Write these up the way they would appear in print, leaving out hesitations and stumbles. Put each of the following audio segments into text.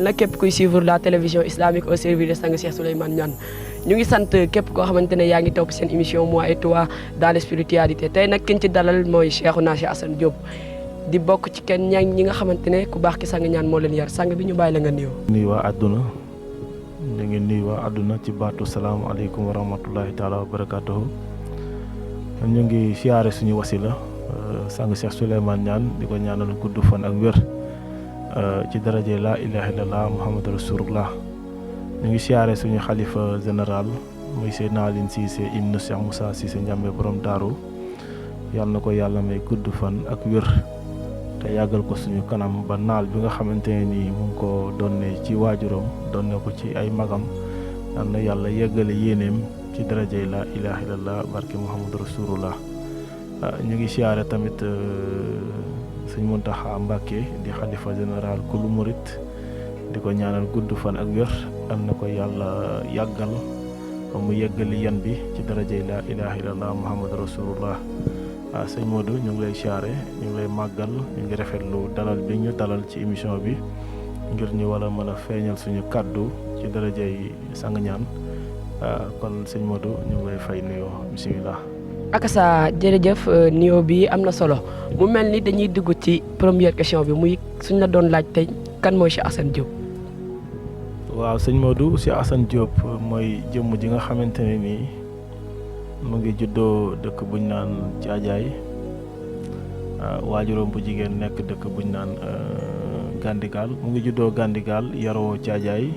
nag képp kuy suivre la télévision islamique au service de sang Cheikh Souleymane Niane ñu ngi sant képp koo xamante ne yaa ngi topp seen émission moi et toi dans la spiritualité tey nag kiñ ci dalal mooy Cheikhouna Cheikh Assane Diop di bokk ci kenn ñi nga xamante ne ku baax ki sang ñaan moo leen yar sang bi ñu bàyyi la nga nuyoo. nuyu waa àdduna ñu ngi nuyu waa àdduna ci baatu salaamaaleykum wa rahmatullahi taala wa barakatuhu ñu ngi siyaare suñu wasila sang Cheikh Souleymane Niane di ko ñaanal gudd fan ak wér ci daraje laa ilaha illallah muhammadu rasulullah ñu ngi siyaare suñu xalifa général muy Seydina Aline Cissé ibnu Cheikh Moussa Cissé Ndiambe borom daaru yàlla na ko yàlla may gudd fan ak wér te yàggal ko suñu kanam ba naal bi nga xamante ne nii mu ngi ko donne ci waajuram donne ko ci ay magam yal na yàlla yeggale yéeneem ci darajay la ilaha illallah barke muhammadu rasulullah ñu ngi siyaare tamit sëñ Muntaxa Mbàkke di xalifa général kulu murit di ko ñaanal gudd fan ak wér yal na ko yàlla yàggal ba mu yeggali yan bi ci darajay la ilaha illallah muhammadu rasulullah sëñ Modou ñu ngi lay siyaare ñu ngi lay màggal ñu ngi rafetlu dalal bi ñu dalal ci émission bi ngir ñu war a mën a feeñal suñu kàddu ci darajay sang ñaan kon sëñ Modou ñu ngi lay fay nuyoo bisimilah. akasa jërëjëf nuyoo bi am na solo mu mel ni dañuy dugg ci première question bi muy suñ la doon laaj tey kan mooy Cheikh Assane Diop. waaw sëñ Modou Cheikh Assane Diop mooy jëmm ji nga xamante ne nii. mu ngi juddoo dëkk buñ naan Caajaay waajuram bu jigéen nekk dëkk buñ naan Gandigaal mu ngi juddoo Gandigaal yaroo Caajaay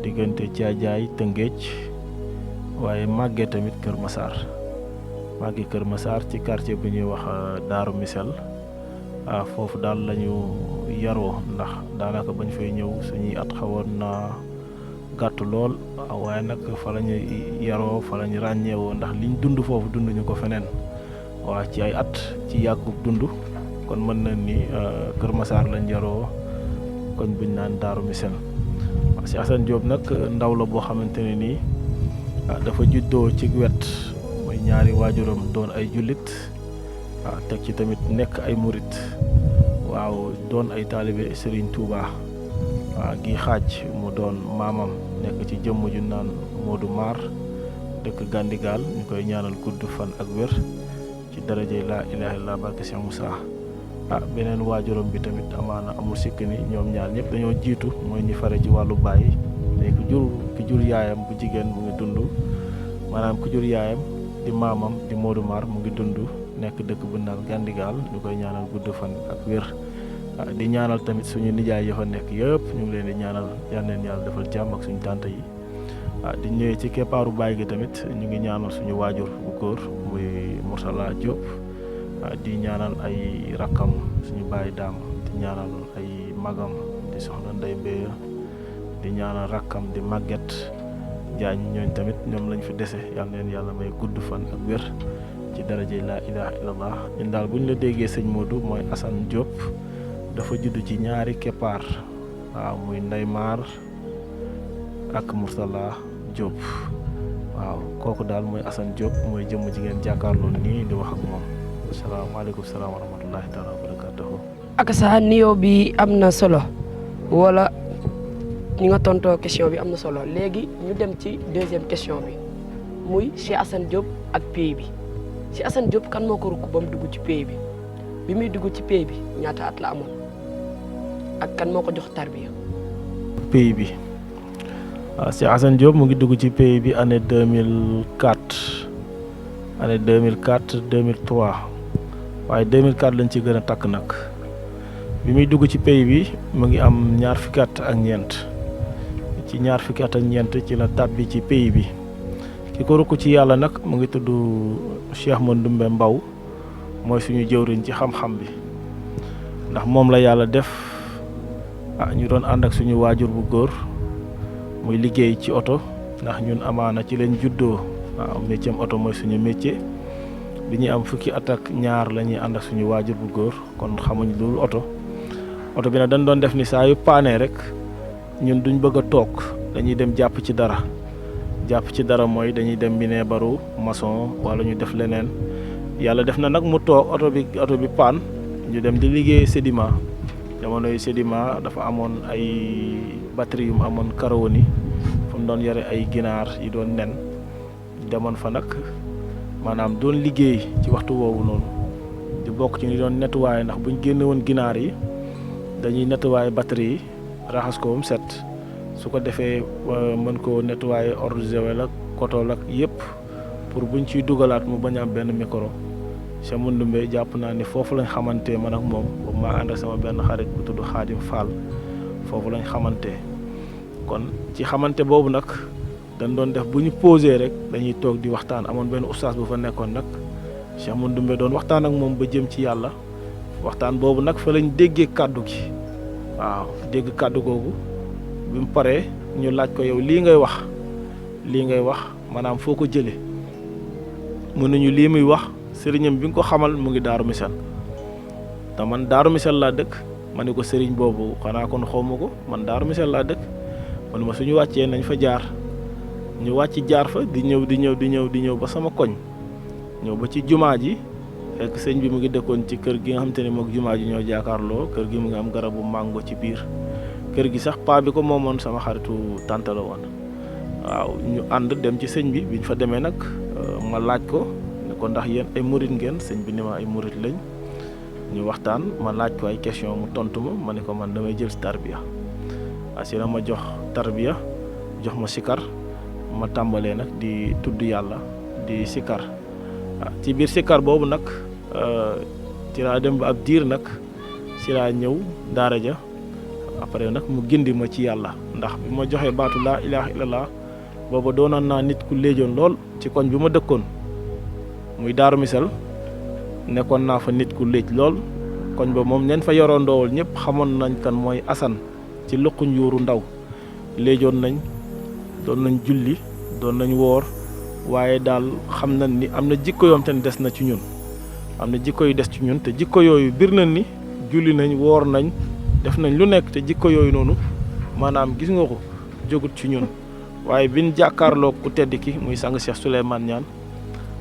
diggante Caajaay Tëngéej waaye màggee tamit Kër Massar màggee Kër Massar ci quartier bu ñuy wax Daaru Misel foofu daal lañu yaroo ndax daanaka bañ fay ñëw suñuy at xawoon na gàtt lool waaye nag fa la ñu yaroo fa la ñu ràññeewoo ndax liñ dund foofu dunduñu ko feneen waa ci ay at ci yàggub dund kon mën na ni Kër Massar lañ yaroo koñ buñ naan Daaru Misel waaw Cheikh Assane Diop nag ndaw la boo xamante ne nii dafa juddoo ci wet mooy ñaari waajuram doon ay jullit waaw teg ci tamit nekk ay murit waaw doon ay taalibe Serigne Touba waaw gi xaaj mu doon maamam nekk ci jëmm ju naan Modou Mar dëkk Gandigaal ñu koy ñaanal gudd fan ak wér ci daraje laa ilaaha illallah barke Cheikh Moussa beneen waajuram bi tamit amaana amul sikk ni ñoom ñaar ñëpp dañoo jiitu mooy ñi fare ci wàllu baay mais ki jur yaayam bu jigéen mu ngi dund maanaam ku jur yaayam di maamam di Modou Mar mu ngi dund nekk dëkk bu naan Gandigaal ñu koy ñaanal gudd fan ak wér di ñaanal tamit suñu nijaay yi fa nekk yëpp ñu ngi leen di ñaanal yal leen yàlla defal jàmm ak suñu tànta yi di ñëwee ci keppaaru baay gi tamit ñu ngi ñaanal suñu waajur bu góor muy Mourtala Diop di ñaanal ay rakkam suñu baay daam di ñaanal ay magam di soxna Ndey Mbéya di ñaanal rakkam di màgget jaañ ñooñ tamit ñoom lañ fi dese yal leen yàlla may gudd fan ak wér ci daraje laa ilaha illallah ñun daal bu ñu la déggee sëñ Modou mooy Assane Diop dafa judd ci ñaari keppaar waaw muy Ndey Maar ak Mourtala Diop waaw kooku daal mooy Assane Diop mooy jëmm ji ngeen jàkkaarloo nii di wax ak moom asalaamaaleykum salaam wa rahmatullahi taala wa barakatuhu ak sa nuyoo bi am na solo wala ñi nga tontoo question bi am na solo léegi ñu dem ci deuxième question bi muy Cheikh Assane Diop ak pays bi Cheikh Assane Diop kan moo ko rukk ba mu dugg ci pays bi muy dugg ci pays bi ñaata at la amoon ak kan moo ko jox tarbiya pays bi waaw Cheikh Assane Diop mu ngi dugg ci pays bi année 2004 année 2004 2003 waaye 2004 lañ ci gën a takk nag bi muy dugg ci pays bi mu ngi am ñaar fukki at ak ñeent ci ñaar fukki at ak ñeent ci la tàbbi ci pays bi ki ko rukk ci yàlla nag mu ngi tudd Cheikh Mandoumbe Mbaw mooy suñu jëwriñ ci xam-xam bi ndax moom la yàlla def ñu doon ànd ak suñu waajur bu góor muy liggéey ci oto ndax ñun amaana ci leen juddoo waaw métier am oto mooy suñu métier bi ñuy am fukki at ak ñaar la ñuy ànd ak suñu waajur bu góor kon xamuñ loolu oto bi nag dañ doon def ni saa yu paanee rek ñun duñ bëgg a toog dañuy dem jàpp ci dara mooy dañuy dem minebaru maçon wala ñu def leneen yàlla def na nag mu toog oto bi paan ñu dem di liggéey sédiment jamono yi Sedima dafa amoon ay batterie yu mu amoon Karaoni fu mu doon yore ay ginaar yi doon nen demoon fa nag maanaam doon liggéey ci waxtu woowu noonu di bokk ci ni doon nettoyer ndax buñ génne woon ginaar yi dañuy nettoyer batterie yi raxas ko ba mu set su ko defee mën koo nettoyer eau de javel ak coton ak yëpp pour buñ ciy dugalaat mu bañ a am benn micro. Cheikh Moundoumbe jàpp naa ni foofu lañ xamante man ak moom boobu maa ànd ak sama benn xarit bu tudd Xaadim Fall foofu lañ xamante kon ci xamante boobu nag dañ doon def bu ñu posé rek dañuy toog di waxtaan amoon benn ustaas bu fa nekkoon nag Cheikh Moundoumbe doon waxtaan ak moom ba jëm ci yàlla waxtaan boobu nag fa lañ déggee kàddu gi waaw dégg kàddu googu bi mu paree ñu laaj ko yow lii ngay wax maanaam foo ko jëlee mën nañu lii muy wax sëriñam bi nga ko xamal mu ngi Daaru Misal te man Daaru Misal laa dëkk ma ne ko sëriñ boobu xanaa kon xawma ko man Daaru Misal laa dëkk man ma suñu wàccee nañ fa jaar ñu wàcc jaar fa di ñëw ba sama koñ ñëw ba ci jumaa ji fekk sëñ bi mu ngi dëkkoon ci kër gi nga xamante ne mook jumaa ji ñoo jaakaarloo kër gi mu ngi am garabu màngo ci biir kër gi sax paa bi ko moomoon sama xaritu tànta la woon waaw ñu ànd dem ci sëñ bi biñ fa demee nag ma laaj ko kon ndax yéen ay murit ngeen sëñ bi ni ma ay murit lañ ñu waxtaan ma laaj ko ay question mu tontu ma ne ko man damay jël si tarbiya asina ma jox tarbiya jox ma sikar ma tàmbalee nag di tudd yàlla di sikar ci biir sikar boobu nag ci laa dem ba ab diir nag ci laa ñëw daara ja après nag mu gindi ma ci yàlla ndax bi ma joxee baatu laa ilaaha illallah booba doonoon naa nit ku léejoon lool ci koñ bi ma dëkkoon muy Daaru Misal nekkoon naa fa nit ku léej lool koñ ba moom ñañ fa yoroon ndoowal ñëpp xamoon nañ kan mooy Asan ci luqu njuuru ndaw léejoon nañ doon nañ julli doon nañ woor waaye daal xam nañ ni am na jikko yoom te des na ci ñun am na jikko yu des ci ñun te jikko yooyu bir nañ ni julli nañ woor nañ def nañ lu nekk te jikko yooyu noonu maanaam gis nga ko jógut ci ñun waaye biñ jàkkaarloo ku tedd ki muy sang Cheikh Souleymane Niane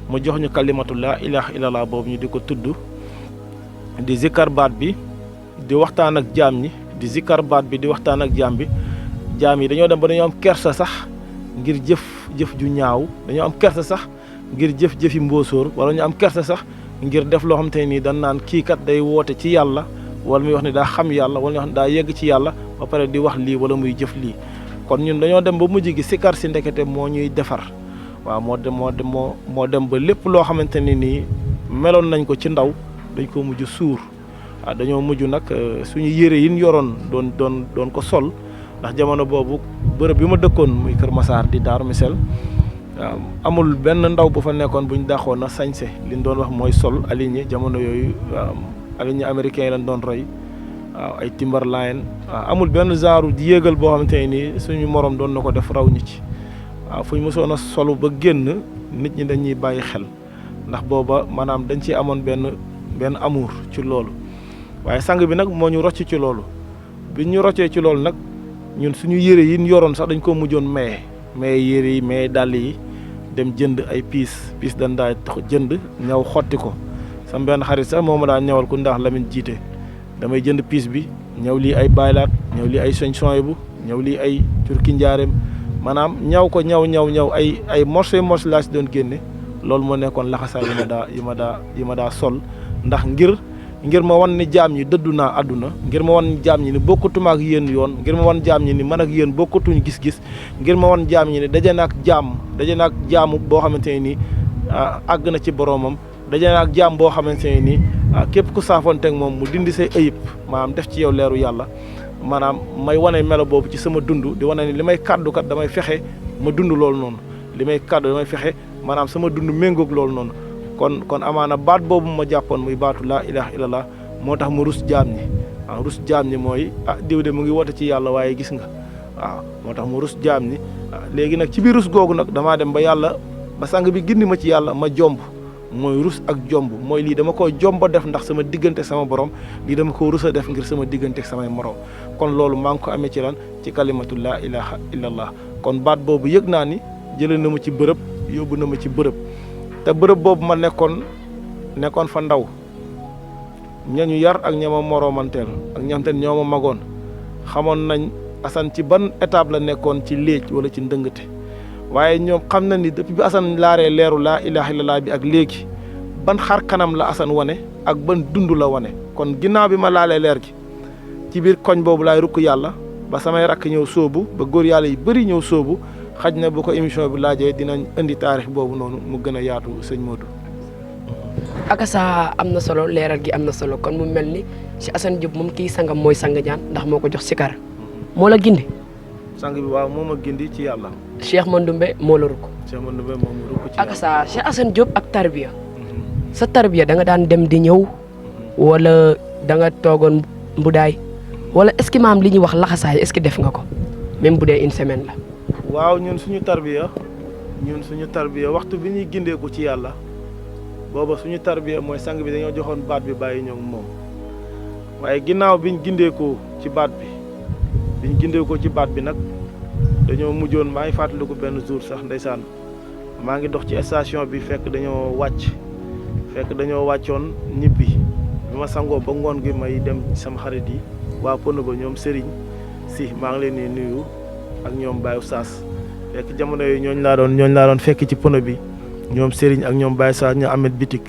mu jox ñu kalimatu laa ilaaha illallah boobu ñu di ko tudd di zikkar baat bi di waxtaan ak jaam ñi di zikkar baat bi di waxtaan ak jaam yi dañoo dem ba dañoo am kersa sax ngir jëf ju ñaaw dañoo am kersa sax ngir jëfi mbóosóor wala ñu am kersa sax ngir def loo xam te nii dañ naan kii kat day woote ci yàlla wala muy wax ni daa xam yàlla wala muy wax ni daa yegg ci yàlla ba pare di wax lii wala muy jëf lii kon ñun dañoo dem ba mujj gi sikkar si ndekete moo ñuy defar waaw moo dem ba lépp loo xamante ne nii meloon nañ ko ci ndaw dañ ko mujj suur waaw dañoo mujj nag suñu yére yi ñu yoroon doon ko sol ndax jamono boobu bërëb bi ma dëkkoon muy Kër Massar di Daaru Misal amul benn ndaw bu fa nekkoon bu ñu daxoon na sañse li ñu doon wax mooy sol aligné jamono yooyu aligné américain yi lañ doon roy waaw ay Timberline waaw amul benn genre di yéegal boo xamante ne nii suñu morom doon na ko def raw ñi ci waaw fu ñu mosoon a solu ba génn nit ñi dañuy bàyyi xel ndax booba maanaam dañ ci amoon benn amour ci loolu waaye sang bi nag moo ñu rocc ci loolu bi ñu roccee ci loolu nag ñun suñu yére yi ñu yoroon sax dañ ko mujjoon maye yére yi maye dàll yi dem jënd ay piis dañ daa jënd ñaw xotti ko sama benn xarit sax moo ma daan ñawal ku ndax Lamine jiite damay jënd piis bi ñëw lii ay baylaat ñëw lii ay soñ bu ñëw lii ay turki njaareem maanaam ñaw ko ñaw ay morceau laa si doon génne loolu moo nekkoon laxasaay yi ma daa sol ndax ngir ma wan ni jaam ñi dëddu naa àdduna ngir ma wan jaam ñi ni bokkatuma ak yéen yoon ngir ma wan jaam ñi ni man ak yéen bokkatuñ gis-gis ngir ma wan jaam ñi ni daje naak jaamu boo xamante ne nii àgg na ci boroomam daje naak jaam boo xamante ne nii képp ku saafoonteeg moom mu dindi say ayib maanaam def ci yow leeru yàlla maanaam may wane melo boobu ci sama dund di wane ni li may kàddu kat damay fexe ma dund loolu noonu li may kàddu damay fexe maanaam sama dund méngoog loolu noonu kon amaana baat boobu ma jàppoon muy baatu laa ilaaha illallah moo tax mu rus jaam ñi waaw rus jaam ñi mooy diw de mu ngi woote ci yàlla waaye gis nga waaw moo tax mu rus jaam ñi léegi nag ci biir rus googu nag damaa dem ba yàlla ba sang bi gindi ma ci yàlla ma jomb mooy rus ak jomb mooy lii dama ko jomba def ndax sama diggante sama borom lii dama ko rus a def ngir sama diggante samay morom kon loolu maa ngi ko amee ci lan ci kalimatu laa ilaaha illallah kon baat boobu yëg naa ni jëlee na ma ci bërëb yóbbu na ma ci bërëb te bërëb boobu ma nekkoon fa ndaw ñañu yar ak ñama moroomanteel ak ñamte ñoo ma magoon xamoon nañ Assane ci ban étape la nekkoon ci léej wala ci ndëngate waaye ñoom xam na ni depuis bi Assane laaree leeru laa ilaaha illallaah bi ak léegi ban xar kanam la Assane wane ak ban dund la wane kon ginnaaw bi ma laalee leer gi ci biir koñ boobu laay rukk yàlla ba samay rakk ñëw sóobu ba góor yàlla yi bëri ñëw sóobu xaj na bu ko émission bi laajee dinañ indi taarix boobu noonu mu gën a yaatu sëñ Modou. akasa am na solo leeral gi am na solo kon mu mel ni si Assane Diop moom kii sangam mooy sang ñaan ndax moo ko jox sikar moo la gindi. sang bi waaw moo ma gindi ci yàlla. Cheikh Mandoumbe moo la rukk. Cheikh Mandoumbe moo ma rukk ci yàlla. akasa Cheikh Assane Diop ak tarbiya sa tarbiya da nga daan dem di ñëw wala da nga toogoon mbudaay wala est-ce que maam li ñuy wax laxasaay est-ce que def nga ko même bu dee une semaine la. waaw ñun suñu tarbiya waxtu bi ñuy gindeeku ci yàlla booba suñu tarbiya mooy sang bi dañoo joxoon baat bi bàyyi ñoom moom waaye ginnaaw biñ gindeekoo ci baat bi nag dañoo mujjoon maa ngi fàttaliku benn jour sax ndeysaan maa ngi dox ci station bi fekk dañoo wàccoon ñibbi bi ma sangoo ba ngoon gi may dem sama xarit yi waa Pono ba ñoom Serigne si maa ngi leen di nuyu ak ñoom Baye Oustaz fekk jamono yooyu ñooñu laa doon fekk ci Pono bi ñoom Serigne ak ñoom Baye Oustaz ñoo amet bitik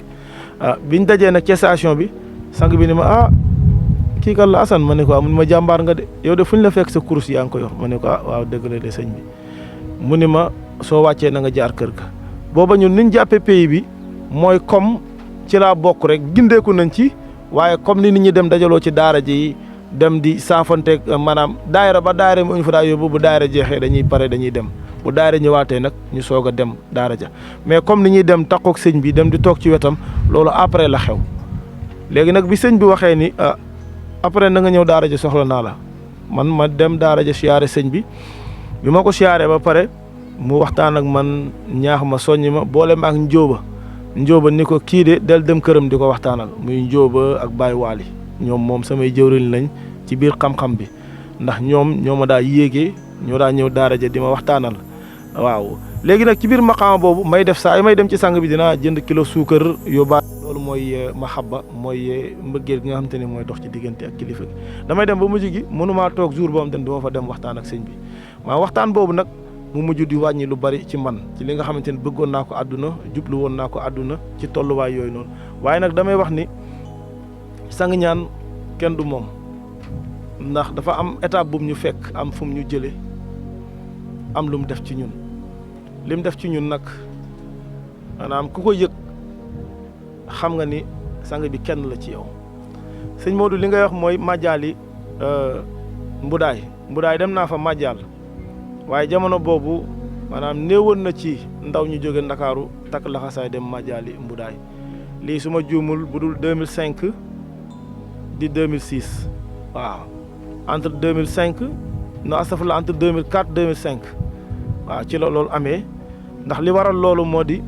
biñ dajee nag ci station bi sang bi ni ma kii kan la Assane ma ne ko mun ma jàmbaar nga de yow de fu ñu la fekk sa kurus yaa ngi ko yor ma ne ko waaw dëgg la de sëñ bi mu ni ma soo wàccee na nga jaar kër ga booba ñun niñ jàppee pays bi mooy comme ci laa bokk rek gindeeku nañ ci waaye comme ni nit ñi dem dajaloo ci daara ji dem di saafanteeg maanaam daayira ba daayira mu ñu fa daa yóbbu bu daayira jeexee dañuy dem bu daayira ñëwaatee nag ñu soog a dem daara ja mais comme ni ñuy dem takkook sëñ bi dem di toog ci wetam loolu après la xew léegi nag bi sëñ bi waxee ni après na nga ñëw daara ja soxla naa la man ma dem daara ja siyaare sëñ bi ma ko siyaaree ba pare mu waxtaan ak man ñaax ma soññ ma boole ma ak njóoba ni ko kii de del dem këram di ko waxtaanal muy njóoba ak Baye Waly ñoom moom samay jëwriñ lañ ci biir xam-xam bi ndax ñoo ma daa yéegee ñoo daa ñëw daara ja di ma waxtaanal waaw léegi nag ci biir maqaama boobu may def saa yi may dem ci sang bi dinaa jënd kilo suukar yóbbaat loolu mooy mahabba mooy mbëggeel gi nga xam te ne mooy dox ci diggante ak kilifa gi damay dem ba mujj gi mënumaa toog jour boobu tamit dama fa dem waxtaan ak sëñ bi waxtaan boobu nag mu mujj di wàññi lu bari ci man ci li nga xamante ne bëggoon naa ko àdduna jublu woon naa ko àdduna ci tolluwaay yooyu noonu waaye nag damay wax ni sang ñaan kenn du moom ndax dafa am étape bu mu ñu fekk am fu mu ñu jëlee am lu mu def ci ñun li mu def ci ñun nag maanaam ku ko yëg xam nga ni sang bi kenn la ci yow sëñ Modou li ngay wax mooy màjjaali mbudaay dem naa fa màjjaal waaye jamono boobu maanaam néewoon na ci ndaw ñu jóge Ndakaaru takk laxasaay dem màjjaali mbudaay lii su ma juumul bu dul 2005 di 2006 waaw entre 2005 non astafurlah entre 2004 2005 waaw ci la loolu amee ndax li waral loolu moo di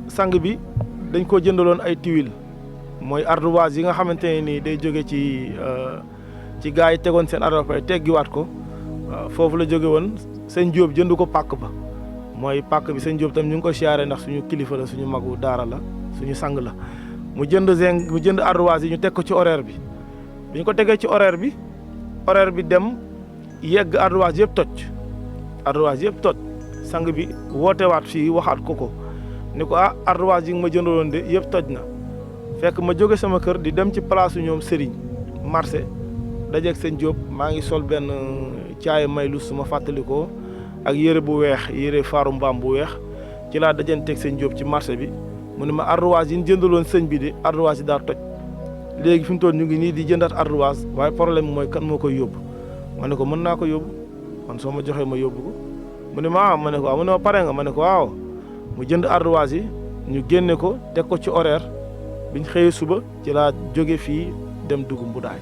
sang bi dañ ko jëndaloon ay tuiles mooy ardoise yi nga xamante ne nii day jóge ci gars yi tegoon seen ardoise teggiwaat ko foofu la jóge woon sëñ Diop jënd ko pàkk ba mooy pàkk bi sëñ Diop tam ñu ngi ko siyaare ndax suñu kilifa la suñu magu daara la suñu sang la mu jënd ardoise yi ñu teg ko ci horaire bi bi ñu ko tegee ci horaire bi dem yegg ardoise yëpp toj sang bi wootewaat fii waxaat ko ni ko ardoise yi nga ma jëndaloon de yëpp toj na fekk ma jóge sama kër di dem ci place ñoom Serigne marché dajeeg sëñ Diop maa ngi sol benn caaya maylu su ma fàttalikoo ak yére bu weex yére faaru mbaam bu weex ci laa dajanteeg sëñ Diop ci marché bi mu ne ma ardoise yi ñu jëndaloon sëñ bi de ardoise yi daa toj léegi fi mu toll ñu ngi nii di jëndaat ardoise waaye problème mooy kan moo koy yóbbu ma ne ko mën naa ko yóbbu man soo ma joxee ma yóbbu ko mu ne ma ma ne ko waaw mu ne ma pare nga ma ne ko waaw mu jënd ardoise yi ñu génne ko teg ko ci horaire biñ xëyee suba ci laa jóge fii dem dugg mbudaay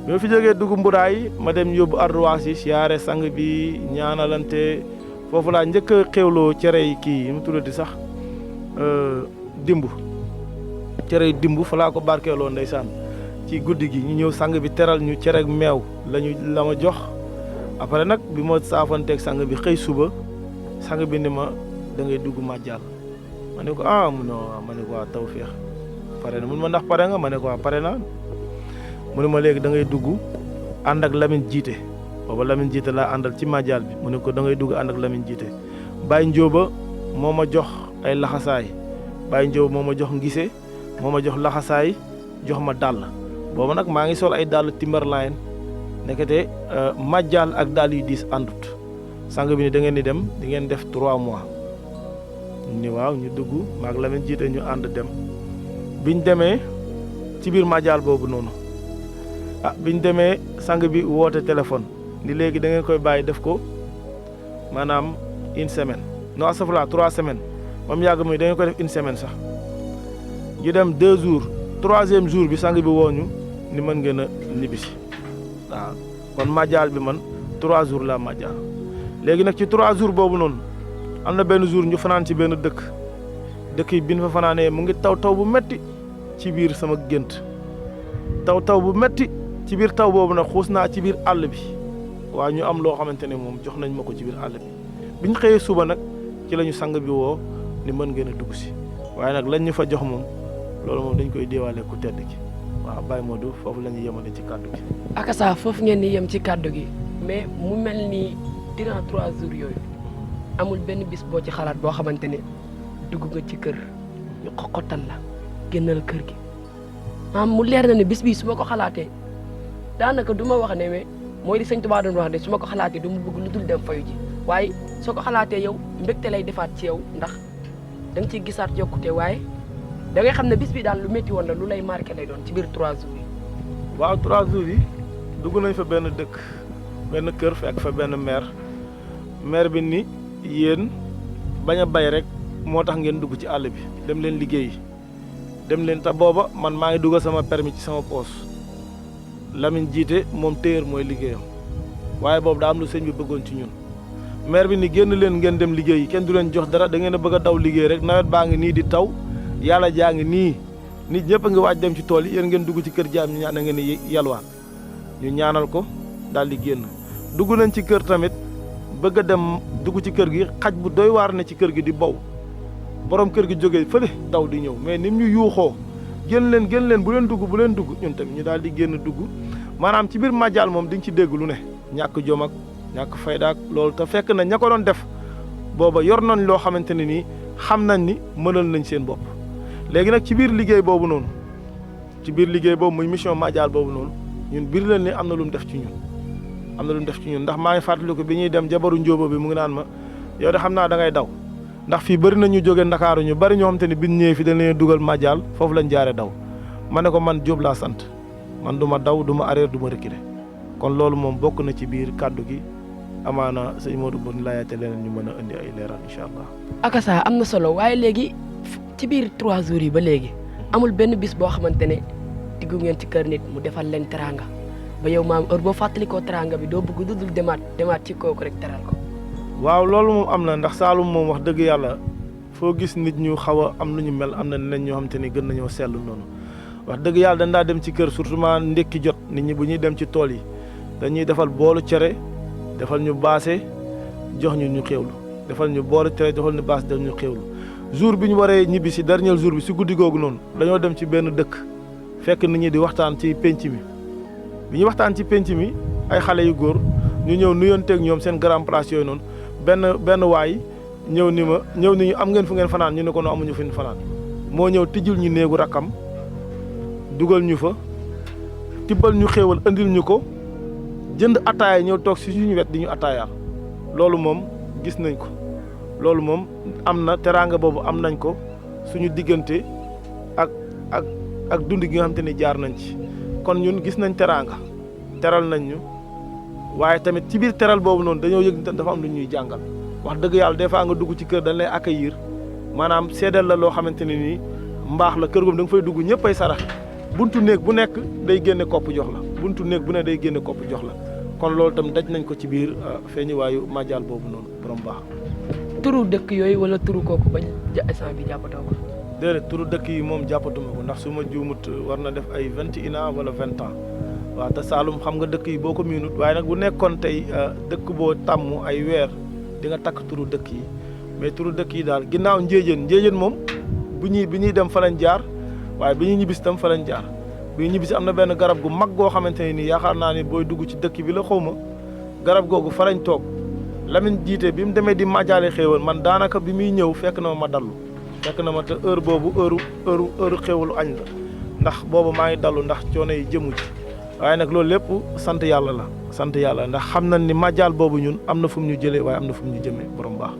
bi ma fi jógee dugg mbudaay ma dem yóbbu ardoise yi siyaare sang bi ñaanalante foofu laa njëkk a xewloo cere yi kii yi mu tuddati sax dimb cere yi dimb fa laa ko barkeeloo ndeysaan ci guddi gi ñu ñëw sang bi teral ñu cere ak meew la ma jox après nag bi ma saafanteeg sang bi xëy suba sang bi ni ma da ngay dugg màjjal ma ne ko ma ne ko waa tawfeex pare na mun ma ndax pare nga ma ne ko waaw pare naa mu ne ma léegi da ngay dugg ànd ak Lamine Jiite booba Lamine Jiite laa àndal ci madial bi mu ne ko da ngay dugg ànd ak Lamine Jiite Baye Njóoba moo ma jox ay laxasaay Baye Njóoba moo ma jox ngise moo ma jox laxasaay jox ma dàll booba nag maa ngi sol ay dàll Timberline nekkete madial ak dàll yu diis àndut sang bi ni da ngeen di dem di ngeen def 3 mois ni waaw ñu dugg maag Lamine Jiite ñu ànd dem biñ demee ci biir madial boobu noonu biñ demee sang bi woote téléphone ni léegi da ngeen koy bàyyi def ko maanaam 1 semaine non astafurlah 3 semaines moom yàgg muy da ngeen koy def 1 semaine sax ñu dem 2 jours 3e jour bi sang bi wooñu ni mën ngeen a ñibbisi waaw kon madial bi man 3 jours la madial léegi nag ci 3 jours boobu noonu am na benn jour ñu fanaan ci benn dëkk yi bi ñu fa fanaanee mu ngi taw bu metti ci biir sama gént taw bu metti ci biir taw boobu nag xuus naa ci biir àll bi waaw ñu am loo xamante ne moom jox nañ ma ko ci biir àll bi bi ñu xëyee suba nag ci la ñu sang bi woo ni mën ngeen a dugg si waaye nag lañ ñu fa jox moom loolu moom dañ koy déewaale ku tedd gi waaw Baye Modou foofu la ñuy yemale ci kàddu gi. akasa foofu ngeen di yem ci kàddu gi mais mu mel ni durant 3 jours yooyu amul benn bis boo ci xalaat boo xamante ne dugg nga ci kër ñu xoqatal la génnal kër gi mu leer na ne bis bii su ma ko xalaatee daanaka du ma wax ne mais mooy li sëñ Tuubaa doon wax ne su ma ko xalaatee du ma bëgg lu dul dem fayu ji waaye soo ko xalaatee yow mbégte lay defaat ci yow ndax da nga ciy gisaat yokkute waaye da ngay xam ne bis bi daal lu métti woon la lu lay marqué lay doon ci biir 3 jours yi. waaw 3 jours yi dugg nañ fa benn dëkk benn kër fekk fa benn maire bi ni yéen bañ a bay rek moo tax ngeen dugg ci àll bi dem leen liggéeyi dem leen te booba man maa ngi dugal sama permis ci sama poos Lamine Jiite moom téer mooy liggéeyam waaye boobu daa am lu sëñ bi bëggoon ci ñun maire bi ni génn leen ngeen dem liggéeyi kenn du leen jox dara da ngeen a bëgg a daw liggéey rek nawet baa ngi nii di taw yàlla jaa ngi nii nit ñëpp a ngi waaj dem ci tool yi yéen ngeen dugg ci kër jaam ñi ñaan ngeen di yalwaan ñu ñaanal ko daal di génn dugg nañ ci kër tamit bëgg a dem dugg ci kër gi xaj bu doy waar ne ci kër gi di bow borom kër gi jógee fële daw di ñëw mais nim ñu yuuxoo génn leen bu leen dugg ñun tamit ñu daal di génn dugg maanaam ci biir madial moom di nga ci dégg lu ne ñàkk jom ak ñàkk fayda ak loolu te fekk na ña ko doon def booba yor nañ loo xamante ne nii xam nañ ni mënal nañ seen bopp léegi nag ci biir liggéey boobu noonu ci biir liggéey boobu muy mission madial boobu noonu ñun biir leen ni am na lu mu def ci ñun ndax maa ngi fàttaliku bi ñuy dem jabaru njóoba bi mu ngi naan ma yow de xam naa da ngay daw ndax fii bëri na ñu jóge Ndakaaru ñu bëri ñoo xam te ne biñ ñëwee fi dañ leen dugal madial foofu lañ jaare daw ma ne ko man Jóob laa sant man du ma daw du ma arrière du ma reculer kon loolu moom bokk na ci biir kàddu gi amaana sëñ Modou bu ñu laajaate leneen ñu mën a indi ay leeral incha allah. akasa am na solo waaye léegi ci biir 3 jours yi ba léegi amul benn bis boo xamante ne diggu ngeen ci kër nit mu defal leen teranga ba yow maam heure boo fàttalikoo teranga bi doo bëgg dudul demaat ci kooku rek teral ko. waaw loolu moom am na ndax Saalum moom wax dëgg yàlla foo gis nit ñu xaw a am lu ñu mel am na neneen ñoo xam te ni gën nañoo seetlu noonu wax dëgg yàlla dañ daa dem ci kër surtout maa ndékki jot nit ñi bu ñuy dem ci tool yi dañuy defal boolu cere defal ñu baase jox ñu xéewlu defal ñu boolu cere defal ñu baase def ñu xéewlu jour bi ñu waree ñibbi si dernier jour bi si guddi googu noonu dañoo dem ci benn dëkk fekk nit ñi di waxtaan ci penc mi bi ñu waxtaan ci penc mi ay xale yu góor ñu ñëw nuyonteeg ñoom seen grand place yooyu noonu benn waay ñëw ni ñu am ngeen fu ngeen fanaan ñu ne ko no amuñu fu ñu fanaan moo ñëw tijjul ñu néegu rakkam dugal ñu fa tibbal ñu xéewal andil ñu ko jënd ataaya ñëw toog si suñu wet di ñu ataayaal loolu moom gis nañ ko loolu moom am na teraanga boobu am nañ ko suñu diggante ak dund gi nga xam te ni jaar nañ ci kon ñun gis nañ teraanga teral nañ ñu waaye tamit ci biir teral boobu noonu dañoo yëg dafa am lu ñuy jàngal wax dëgg yàlla des fois nga dugg ci kër dañ lay accueillir maanaam seedal la loo xamante ne nii mbaax la kër goom da nga fay dugg ñëpp ay sarax buntu néeg bu nekk day génne kopp jox la buntu néeg bu ne day génne kopp jox la kon loolu tam daj nañ ko ci biir feeñuwaayu madial boobu noonu borom baax. turu dëkk yooyu wala turu kooku ba instant bi jàppatoo ko. déedéet turu dëkk yi moom jàppatuma ko ndax su ma juumut war na def ay 21 ans wala 20 ans waaw te Saalum xam nga dëkk yi boo ko miinut waaye nag bu nekkoon tey dëkk boo tàmm ay weer di nga takk turu dëkk yi mais turu dëkk yi daal ginnaaw njéejéen moom bi ñuy dem fa lañ jaar waaye bi ñu ñibbisi tam fa lañ jaar bi ñu ñibbisi am na benn garab gu mag goo xamante ne nii yaakaar naa ni booy dugg ci dëkk bi la xaw ma garab googu fa lañ toog Lamine jiite bi mu demee di màjjaale xéewal man daanaka bi muy ñëw fekk na ma dallu fekk na ma te heure boobu heure xéewalu añ la ndax boobu maa ngi dallu ndax coono yi jëmu ci waaye nag loolu lépp sant yàlla la sant yàlla ndax xam nañ ni màjjaal boobu ñun am na fu mu ñu jëlee waaye am na fu mu ñu jëmee borom baax.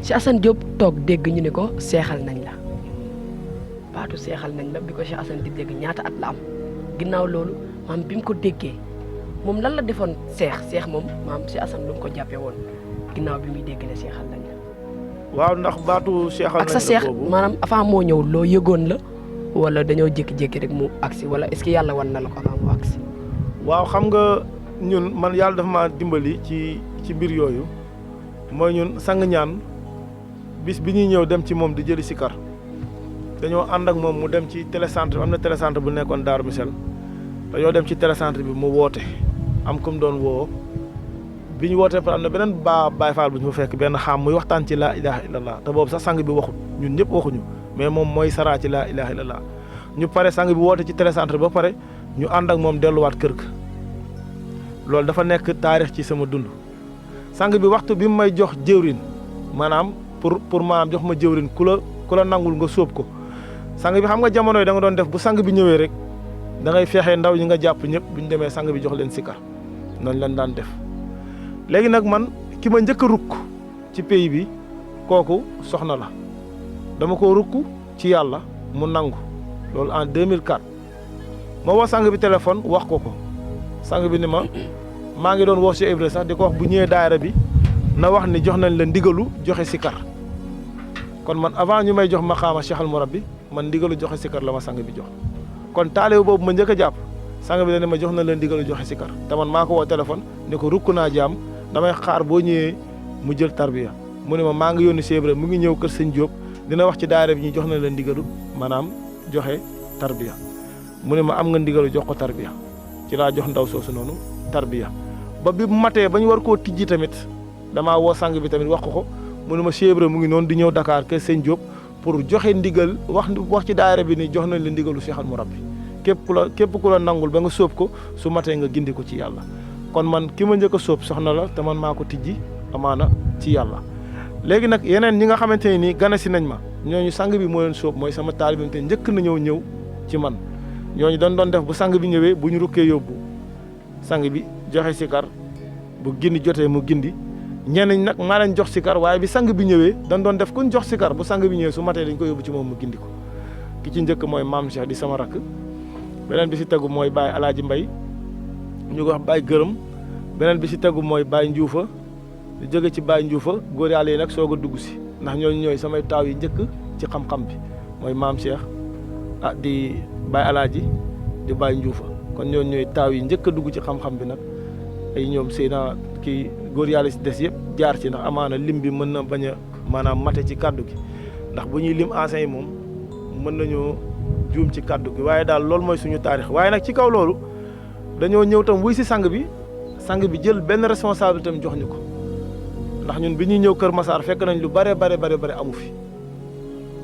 Cheikh Assane Diop toog dégg ñu ne ko seexal nañ la baatu seexal nañ la bi ko Cheikh Assane di dégg ñaata at la am ginnaaw loolu maam bi mu ko déggee moom lan la defoon seex moom maam Cheikh Assane lu mu ko jàppee woon ginnaaw bi muy dégg ne seexal nañ la. waaw ndax baatu seexal nañ la ak sa seex maanaam avant moo ñëw loo yëgoon la wala dañoo jékki-jékki rek mu agsi wala est-ce que yàlla wan na la ko avant mu agsi. waaw xam nga ñun man yàlla dafa ma dimbali ci mbir yooyu mooy ñun sang ñaan bis bi ñuy ñëw dem ci moom di jëli sikar dañoo ànd ak moom mu dem ci télécentre am na télécentre bu nekkoon Daaru Misel dañoo dem ci télécentre bi mu woote am comme doon woo bi ñu wootee par am na beneen Baay Faal bu ñu fa fekk benn xaam muy waxtaan ci laa ilaha illallah te boobu sax sang bi waxut ñun ñëpp waxuñu mais moom mooy saraa ci laa ilaha illallah ñu pare sang bi woote ci télécentre ba pare ñu ànd ak moom delluwaat kër ga loolu dafa nekk taarix ci sama dund sang bi waxtu bi mu may jox jëwrin maanaam pour maanaam jox ma jëwrin ku la nangul nga sóob ko sang bi xam nga jamono yi da nga doon def bu sang bi ñëwee rek da ngay fexe ndaw ñi nga jàpp ñëpp bu ñu demee sang bi jox leen sikar noonu lañ daan def léegi nag man ki ma njëkk a rukk ci pays bi kooku soxna la dama ko rukk ci yàlla mu nangu loolu en 2004 ma woo sang bi téléphone wax ko sang bi ni ma maa ngi doon woo Cheikh Ibra sax di ko wax bu ñëwee daayira bi na wax ni jox nañ la ndigalu joxe sikar kon man avant ñu may jox maqaama Cheikh al Murabbi man ndigalu joxe sikar la ma sang bi jox kon taalibe boobu ma njëkk a jàpp sang bi ne ma jox nañ la ndigalu joxe sikar te man maa ko woo téléphone ni ko rukk naa jaam damay xaar boo ñëwee mu jël tarbiya mu ne ma maa ngi yónni Cheikh Ibra mu ngi ñëw kër sëñ Diop dina wax ci daayira bi ñu jox nañ la ndigalu maanaam joxe tarbiya mu ne ma am nga ndigalu jox ko tarbiya ci laa jox ndaw soosu noonu tarbiya ba bi matee ba ñu war koo tijji tamit damaa woo sang bi tamit wax ko mu ne ma Cheikh Ibra mu ngi noonu di ñëw Dakar kër sëñ Diop pour joxe ndigal wax ci daayira bi ni jox nañ la ndigalu Cheikh al Murabbi képp ku la nangul ba nga sóob ko su matee nga gindi ko ci yàlla kon man ki ma njëkk a sóob soxna la te man maa ko tijji amaana ci yàlla léegi nag yeneen ñi nga xamante ne nii gane si nañ ma ñooñu sang bi moo leen sóob mooy sama taalibe te njëkk na ñëw ci man ñooñu doon def bu sang bi ñëwee bu ñu rukkee yóbbu sang bi joxe sikar bu gindi jotee mu gindi ñenn nag maa leen jox sikar waaye bi sang bi ñëwee dañ doon def kuñ jox sikar bu sang bi ñëwee su matee dañ ko yóbbu ci moom mu gindi ko ki ci njëkk mooy maam Cheikh di sama rakk beneen bi si tegu mooy Baye Alaaji Mbay ñu ko wax Baye Gërëm beneen bi si tegu mooy Baye Njuufa di jóge ci Baye Njuufa góor yàlla yi nag soog a dugg si ndax ñooñu ñooy samay taaw yi njëkk ci xam-xam bi mooy maam Cheikh di Baye Alaaji di Baye Njuufa kon ñooñu ñooy taaw yi njëkk a dugg ci xam-xam bi nag ay ñoom Seyna kii góor yàlla si des yëpp jaar ci ndax amaana lim bi mën na bañ a maanaam mate ci kàddu gi ndax bu ñuy lim anciens yi moom mën nañoo juum ci kàddu gi waaye daal loolu mooy suñu taarix waaye nag ci kaw loolu dañoo ñëw tam wuy si sang bi jël benn responsabilité tam jox ñu ko ndax ñun bi ñuy ñëw Kër Massar fekk nañ lu bare amu fi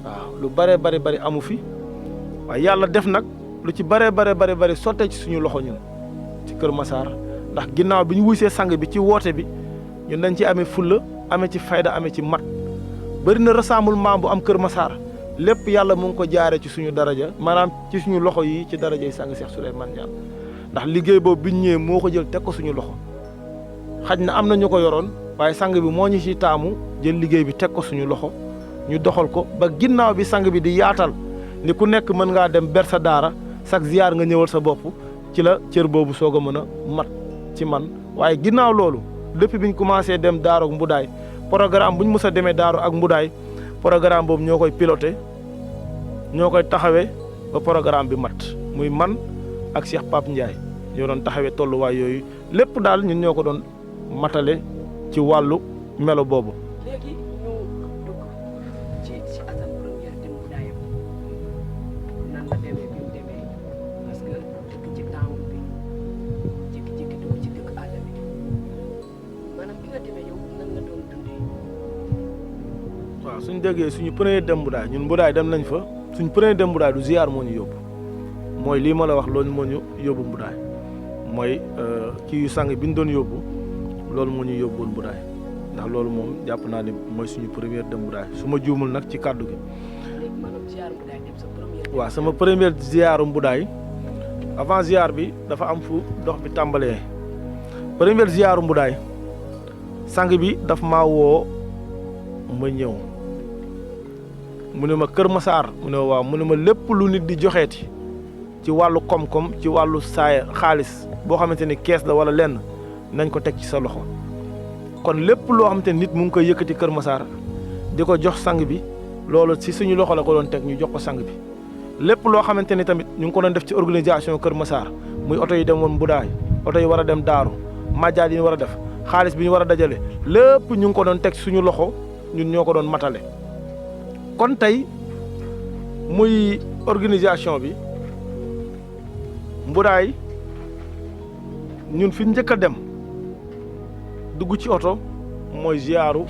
waaw lu bare amu fi waaye yàlla def nag lu ci bare sottee ci suñu loxo ñun ci Kër Massar ndax ginnaaw bi ñu wuysee sang bi ci woote bi ñun dañ ci amee fulla amee ci fayda amee ci mat bëri na rassemblement bu am Kër Massar lépp yàlla mu ngi ko jaaree ci suñu daraja maanaam ci suñu loxo yi ci daraja yi sang Cheikh Souleymane Niane ndax liggéey boobu bi ñu ñëwee moo ko jël teg ko suñu loxo xaj na am na ñu ko yoroon waaye sang bi moo ñu ci taamu jël liggéey bi teg ko suñu loxo ñu doxal ko ba ginnaaw bi sang bi di yaatal ni ku nekk mën ngaa dem ber sa daara chaque ziar nga ñëwal sa bopp ci la cër boobu soog a mën a mat ci man waaye ginnaaw loolu depuis bi ñu commencé dem Daaru ak Mbudaay programme bu ñu mës a demee Daaru ak Mbudaay programme boobu ñoo koy piloté ñoo koy taxawee ba programme bi mat muy man ak Cheikh Pape Ndiaye ñoo doon taxawee tolluwaay yooyu lépp daal ñun ñoo ko doon matale ci wàllu melo boobu. léegi ñu dugg ci Assane première dem Mbudaayam nan la demee bi mu demee parce que dëkk ci taawul bi jékki-jékki dugg ci dëkk àll bi maanaam bi nga demee yow nan nga doon dundee. waaw suñu déggee suñu premier dem Mbudaay ñun Mbudaay dem nañ fa suñ premier dem Mboudaay du ziar moo ñu yóbbu mooy lii ma la wax loolu moo ñu yóbbu Mboudaay mooy kii yu sang bi ñu doon yóbbu loolu moo ñu yóbbuwoon Mboudaay ndax loolu moom jàpp naa ne mooy suñu première dem Mboudaay su ma juumul nag ci kàddu gi. waaw sama première ziaru Mboudaay avant ziar bi dafa am fu dox bi tàmbalee première ziaru Mboudaay sang bi daf maa woo ma ñëw mu ne ma Kër Massar mu ne waaw mu ne ma lépp lu nit di joxeeti ci wàllu koom-koom ci wàllu saaya xaalis boo xamante ni kees la wala lenn nañ ko teg ci sa loxo kon lépp loo xamante ni nit mu ngi koy yëkkati Kër Massar di ko jox sang bi loolu ci suñu loxo la ko doon teg ñu jox ko sang bi lépp loo xamante ni tamit ñu ngi ko doon def ci organisation Kër Massar muy oto yi dem woon Mboudaay oto yi war a dem Daaru majjaal yi ñu war a def xaalis bi ñu war a dajale lépp ñu ngi ko doon teg suñu loxo ñun ñoo ko doon matale kon tey muy organisation bi Mboudaay ñun fi njëkk a dem dugg ci oto mooy ziaru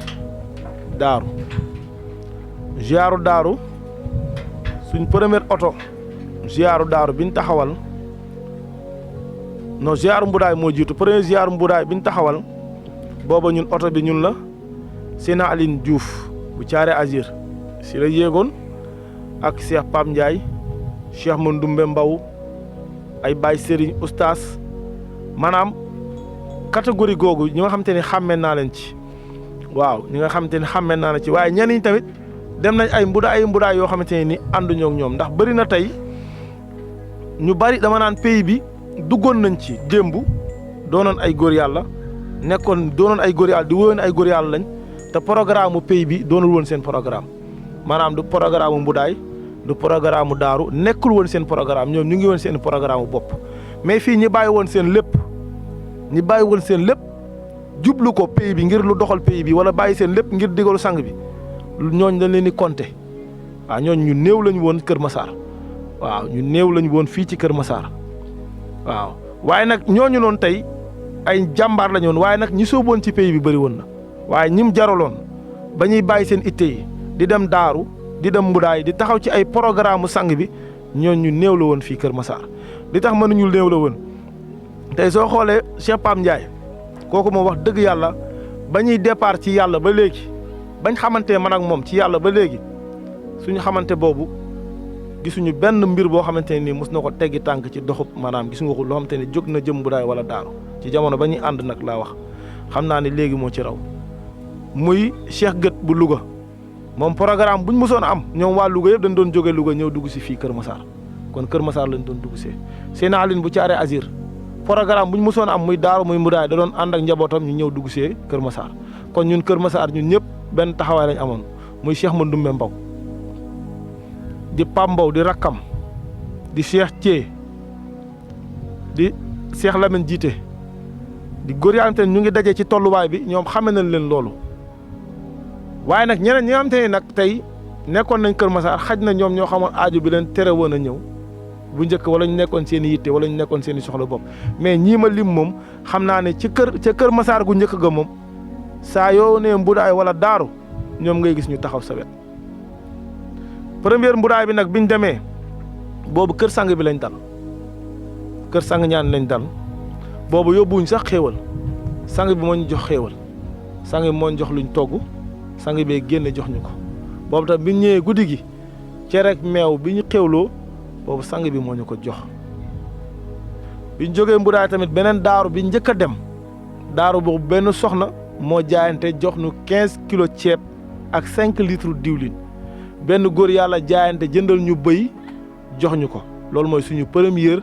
Daaru suñ première oto ziaru Daaru bi ñu taxawal non ziaru Mboudaay moo jiitu premier ziaru Mboudaay bi ñu taxawal booba ñun oto bi ñun la Séna Aline Diouf bu Thiaré Azur si la yéegoon ak Cheikh Pam Ndiaye Cheikh Mandoumbe Mbaw ay Baye Serigne Oustaz maanaam catégorie googu ñi nga xamante ni xàmmee naa leen ci waaw ñi nga xamante ni xàmmee naa leen ci waaye ñenn ñi tamit dem nañ ay Mboudaay yoo xamante ne ni ànduñoo ak ñoom ndax bëri na tey ñu bari dama naan pays bi duggoon nañ ci démb doonoon ay góor yàlla doonoon ay góor yàlla di woon ay góor yàlla lañ te programme mu pays bi doonul woon seen programme maanaam du programme Mboudaay du programme Daaru nekkul woon seen programme ñoom ñu ngi woon seen programme bopp mais fii ñi bàyyi woon seen lépp jublu ko pays bi ngir lu doxal pays bi wala bàyyi seen lépp ngir digalu sang bi ñooñ dañ leen di compter waaw ñooñ ñu néew lañu woon Kër Massar waaw ñu néew lañu woon fii ci Kër Massar waaw waaye nag ñooñu noonu tey ay jàmbaar lañu woon waaye nag ñi sóoboon ci pays bi bëri woon na waaye ñim jaraloon ba ñuy bàyyi seen itte yi di dem Daaru di dem Mboudaay di taxaw ci ay programme sang bi ñooñ ñu néew la woon fii Kër Massar li tax mënuñu néew la woon tey soo xoolee Cheikh Pam Ndiaye kooku moom wax dëgg yàlla ba ñuy départ ci yàlla ba léegi bañ xamante man ak moom ci yàlla ba léegi suñu xamante boobu gisuñu benn mbir boo xamante ne nii mos na ko teggi tànk ci doxub maanaam gis nga ko loo xamante ne jóg na jëm Mboudaay wala Daaru ci jamono ba ñuy ànd nag laa wax xam naa ne léegi moo ci raw muy Cheikh Gët bu Louga moom programme buñ mosoon a am ñoom waa Louga yëpp dañ doon jóge Louga ñëw dugg si fii Kër Massar kon Kër Massar lañ doon dugg see Séna Aline bu Thiaré Azur programme buñ mosoon a am muy Daaru muy Mboudaay da doon ànd ak njabootam ñu ñëw dugg see Kër Massar kon ñun Kër Massar ñun ñëpp benn taxawaay lañ amoon muy Cheikh Mandoumbe Mbaw di Pam Mbaw di rakkam di Cheikh Thié di Cheikh Lamine Jiite di góor yaa xamante ne ñu ngi daje ci tolluwaay bi ñoom xame nañ leen loolu waaye nag ñeneen ñi nga xamante ne nag tey nekkoon nañ Kër Massar xaj na ñoom ñoo xamoon aaju bi leen tere woon a ñëw bu njëkk wala ñu nekkoon seen i yitte wala ñu nekkoon seen i soxla bopp mais ñii ma lim moom xam naa ne ca Kër Massar gu njëkk ga moom saa yoo nee Mboudaay wala Daaru ñoom ngay gis ñu taxaw sa wet première Mboudaay bi nag biñ demee boobu kër sang bi lañ dal kër sang ñaan lañ dal boobu yóbbuwuñ sax xéewal sang bi moo ñu jox xéewal sang bi moo ñu jox luñ togg sang bee génne jox ñu ko boobu tam biñ ñëwee guddi gi cere ak meew bi ñu xéewloo boobu sang bi moo ñu ko jox biñ jógee Mboudaay tamit beneen daaru bi njëkk a dem daaru boobu benn soxna moo jaayante jox ñu 15 kilos ceeb ak 5 litres diwlin benn góor yàlla jaayante jëndal ñu bëy jox ñu ko loolu mooy suñu première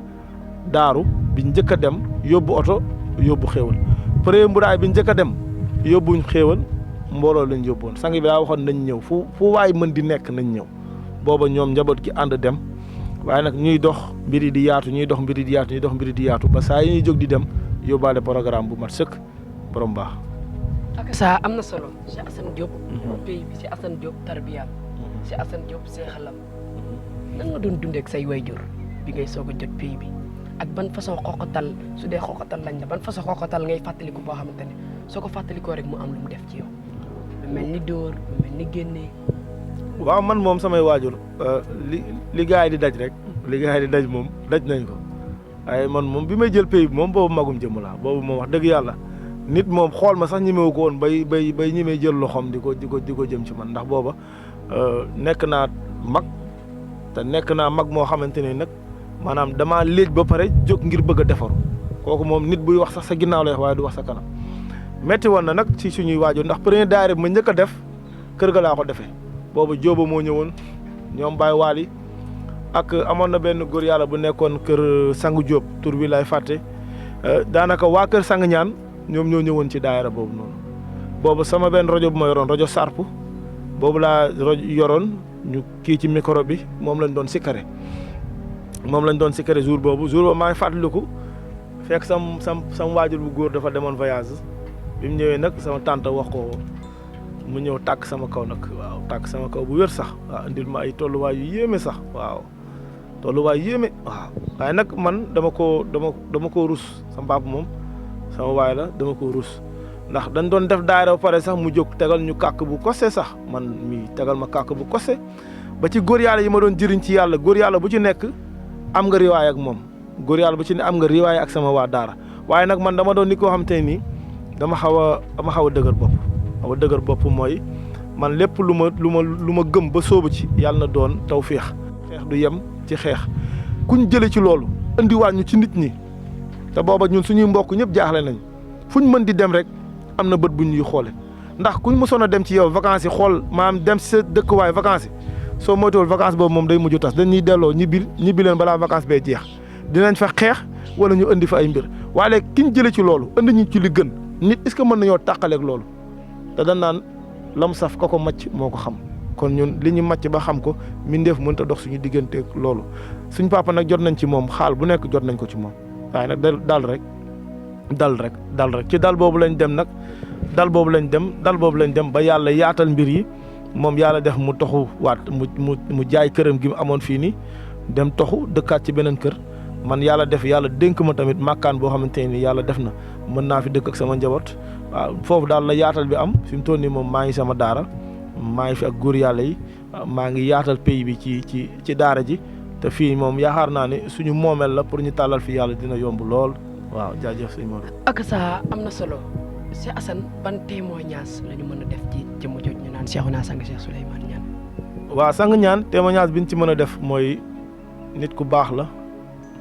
daaru bi njëkk a dem yóbbu oto yóbbu xéewal premier Mboudaay bi njëkk a dem yóbbuñ xéewal mbooloo lañ yóbboon sang bi daa waxoon nañ ñëw fu waay mën di nekk nañ ñëw booba ñoom njaboot gi ànd dem waaye nag ñuy dox mbiri di yaatu ñuy dox mbiri di yaatu ñuy dox mbiri di yaatu ba saa yi ñuy jóg di dem yóbbaale programme bu mat sëkk borom baax. ak saa am na solo Cheikh Assane Diop. pays bi Cheikh Assane Diop tarbiya Cheikh Assane Diop seexalam nan nga doon dundee ak say wayjur bi ngay soog a jot pays bi ak ban façon xoqatal su dee xoqatal lañ la ban façon xoqatal ngay fàttaliku boo xamante ne soo ko fàttalikoo rek mu am lu mu def ci yow lu mel ni dóor lu mel ni génnee waaw man moom samay waajur li gars yi di daj rek li gars yi di daj moom daj nañ ko waaye man moom bi may jël pays bi moom boobu magum jëmm laa boobu moom wax dëgg yàlla nit moom xool ma sax ñemewu ko woon bay ñi may jël loxoom di ko jëm ci man ndax booba nekk naa mag te nekk naa mag moo xamante ne nag maanaam damaa léej ba pare jóg ngir bëgg a defaru kooku moom nit buy wax sax sa ginnaaw lay wax waaye du wax sa kanam metti woon na nag ci suñuy waajur ndax premier daayira bi ma njëkk a def kër ga laa ko defee boobu jóoba moo ñëwoon ñoom Baye Waly ak amoon na benn góor yàlla bu nekkoon kër Sangu Jóob tur bi lay fàtte daanaka waa kër Sang Ñaan ñoom ñoo ñëwoon ci daayira boobu noonu boobu sama benn rajo bu ma yoroon rajo Sarp boobu laa yoroon ñu kii ci micro bi moom lañ doon sikkare jour boobu maa ngi fàttaliku fekk sam waajur bu góor dafa demoon voyage bi mu ñëwee nag sama tante wax ko mu ñëw tàkk sama kaw nag waaw tàkk sama kaw bu wér sax waaw indil ma ay tolluwaay yu yéeme sax waaw tolluwaay yéeme waaw waaye nag man dama ko rus sama papa moom sama waay la dama ko rus ndax dañ doon def daayira ba pare sax mu jóg tegal ñu kàkk bu kose sax man mii tegal ma kàkk bu kose ba ci góor yàlla yi ma doon jëriñ ci yàlla góor yàlla bu ci nekk am nga riwaay ak moom góor yàlla bu ci ne am nga riwaay ak sama waa daara waaye nag man dama doon nit koo xam te nii dama xaw a dëgër bopp xaw a dëgër bopp mooy man lépp lu ma gëm ba sóobu ci yàlla na doon tawféex xeex du yem ci xeex kuñ jële ci loolu indiwaat ñu ci nit ñi te booba ñun suñuy mbokk ñëpp jaaxle nañ fuñ mën di dem rek am na bët bu ñuy xoole ndax kuñ mësoon a dem ci yow vacances yi xool maanaam dem ci sa dëkkuwaay vacances yi soo moytuwul vacance boobu moom day mujj tas dañuy delloo ñibbi leen balaa vacance bee jeex dinañ fa xeex wala ñu indi fa ay mbir waaye kiñ jële ci loolu indi ñu ci li gën nit est-ce que mën nañoo tàqaleeg loolu te dañ naan lam saf ka ko macc moo ko xam kon ñun li ñu macc ba xam ko mindeef mënta dox suñu digganteeg loolu suñ papa nag jot nañ ci moom xaal bu nekk jot nañ ko ci moom waaye nag dal rek ci dal boobu lañ dem ba yàlla yaatal mbir yi moom yàlla def mu toxu waat mu jaay këram gi mu amoon fii nii dem toxu dëkkaat ci beneen kër man yàlla dénk ma tamit màkkaan boo xamante ni yàlla def na mën naa fi dëkk ak sama njaboot waaw foofu daal la yaatal bi am fi mu toll nii moom maa ngi sama daara maa ngi fi ak góor yàlla yi maa ngi yaatal pays bi ci daara ji te fii moom yaakaar naa ne suñu moomeel la pour ñu tàllal fi yàlla dina yomb lool waaw jaajëf sëñ Modou. ak saa am na solo Cheikh Assane ban témoignage la ñu mën a def ci jëmm jooju ñu naan Cheikhouna Sang Cheikh Souleymane Niane. waaw Sang Niane témoignage bi ñu ci mën a def mooy nit ku baax la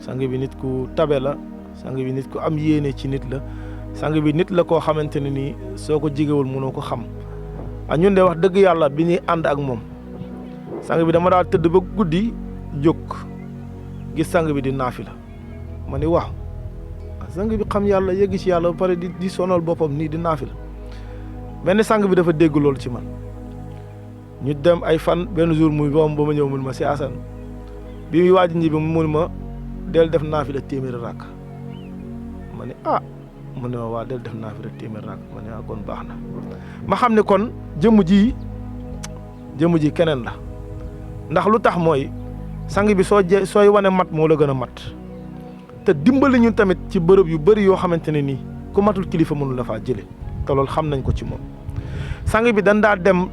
sang bi nit ku tabe la sang bi nit ku am yéene ci nit la sang bi nit la koo xamante ne nii soo ko jigewul mënoo ko xam ñun de wax dëgg yàlla bi ñuy ànd ak moom sang bi dama daal tëdd ba guddi jóg gis sang bi di naafi la ma ni waaw sang bi xam yàlla yegg ci yàlla ba pare di sonal boppam nii di naafi la benn sang bi dafa dégg loolu ci man ñu dem ay fan benn jour muy boom ba ma ñëw mun ma si Assane bi muy waaj ñibbi mun ma del def naafi la téeméeri rakk ma ne mu ne ma waa del def naafi la téeméeri rakk ma ne kon baax na ma xam ne kon jëmm ji keneen la ndax lu tax mooy sang bi sooy wane mat moo la gën a mat te dimbali ñu tamit ci bërëb yu bëri yoo xamante ne nii ku matul kilifa mënu la faa jële te loolu xam nañ ko ci moom sang bi dañ daa dem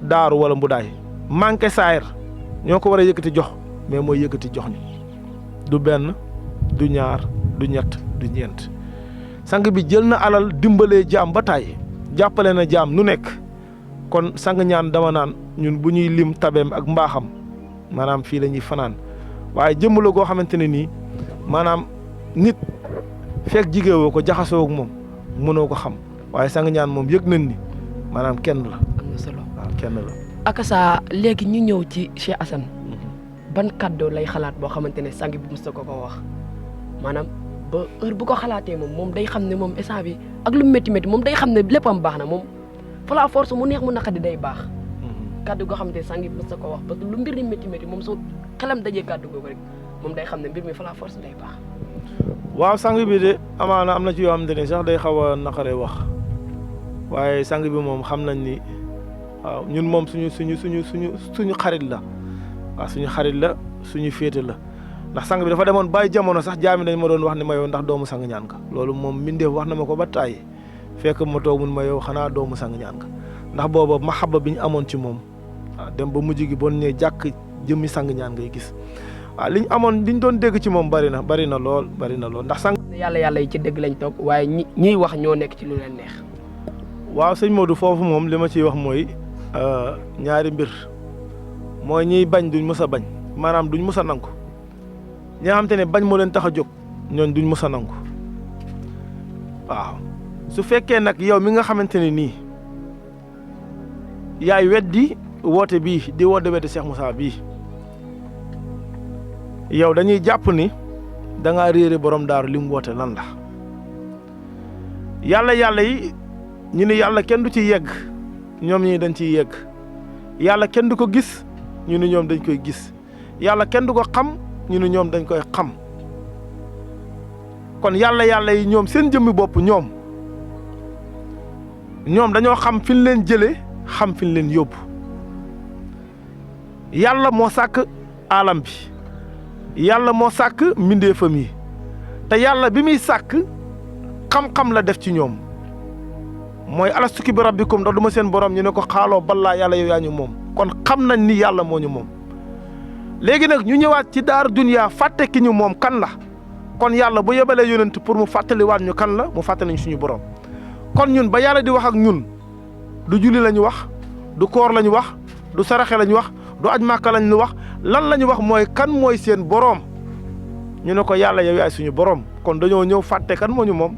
daaru wala mbudaay manqué saayir ñoo ko war a yëkkati jox mais mooy yëkkati jox ni du benn du ñaar du ñett du ñeent sang bi jël na alal dimbalee jaam ba tàyyi jàppale na jaam nu nekk kon Sang Ñaan dama naan ñun bu ñuy lim tabeem ak mbaaxam maanaam fii la ñuy fanaan waaye jëmm la goo xamante ne nii maanaam nit fekk jigéewoo ko jaxasoo ak moom mënoo ko xam waaye Sang Ñaan moom yëg nañ ni maanaam kenn la. am na solo waaw kenn la. ak saa léegi ñu ñëw ci Cheikh Assane ban kàddu lay xalaat boo xamante ne sang bi mos na ko wax maanaam ba heure bu ko xalaatee moom day xam ne moom instant bi ak lu métti moom day xam ne léppam baax na moom fa la force mu neex mu naqadi day baax. kàddu goo xamante ne sang bi mos na ko wax parce que lu mbir ni métti moom soo xelam dajee kàddu googu rek moom day xam ne mbir mi fa la force day baax. waaw sang bi de amaana am na ci yoo xamante ne sax day xaw a naqaree wax waaye sang bi moom xam nañ ni waaw ñun moom suñu xarit la. waaw suñu xarit la suñu féete la ndax sang bi dafa demoon bàyyi jamono sax jaami dañ ma doon wax ni ma yow ndax doomu Sang Ñaan ka loolu moom mbindeef wax na ma ko ba tàyyi fekk ma toog mun ma yow xanaa doomu Sang Ñaan ka ndax booba maxaba bi ñu amoon ci moom dem ba mujj gi bon ne jàkk jëmmi sang ñaan ngay gis liñ amoon liñ doon dégg ci moom bari na lool ndax sang yàlla yi ci dëgg lañ toog waaye ñiy wax ñoo nekk ci lu leen neex. waaw sëñ Modou foofu moom li ma ciy wax mooy ñaari mbir mooy ñiy bañ duñ mës a bañ maanaam duñ mës a nangu ñi nga xam te ne bañ moo leen tax a jóg ñooñ duñ mës a nangu waaw su fekkee nag yow mi nga xamante ne nii yaay weddi woote bii di woote Cheikh Moussa bii yow dañuy jàpp ni da ngaa réere borom daaru li mu woote lan la yàlla yi ñu ni yàlla kenn du ci yegg ñoom ñi dañ ciy yegg yàlla kenn du ko gis ñu ni ñoom dañ koy gis yàlla kenn du ko xam ñu ni ñoom dañ koy xam kon yàlla yi ñoom seen jëmmi bopp ñoom dañoo xam fi ñu leen jëlee xam fi ñu leen yóbbu yàlla moo sàkk alam bi yàlla moo sàkk mbindeefam yi te yàlla bi muy sàkk xam-xam la def ci ñoom mooy alastu bi rabbikum ndax du ma seen borom ñu ne ko xaaloo balaa yàlla yow yaa ñu moom kon xam nañ ni yàlla moo ñu moom léegi nag ñu ñëwaat ci daar duniyaa fàtte ki ñu moom kan la kon yàlla bu yebalee yonent pour mu fàttaliwaat ñu kan la mu fàttali ñu suñu borom kon ñun ba yàlla di wax ak ñun du julli la ñu wax du koor la ñu wax du saraxe la ñu wax du aj màkka lañ ñu wax lan la ñu wax mooy kan mooy seen boroom ñu ne ko yàlla yow yaay suñu boroom kon dañoo ñëw fàtte kan moo ñu moom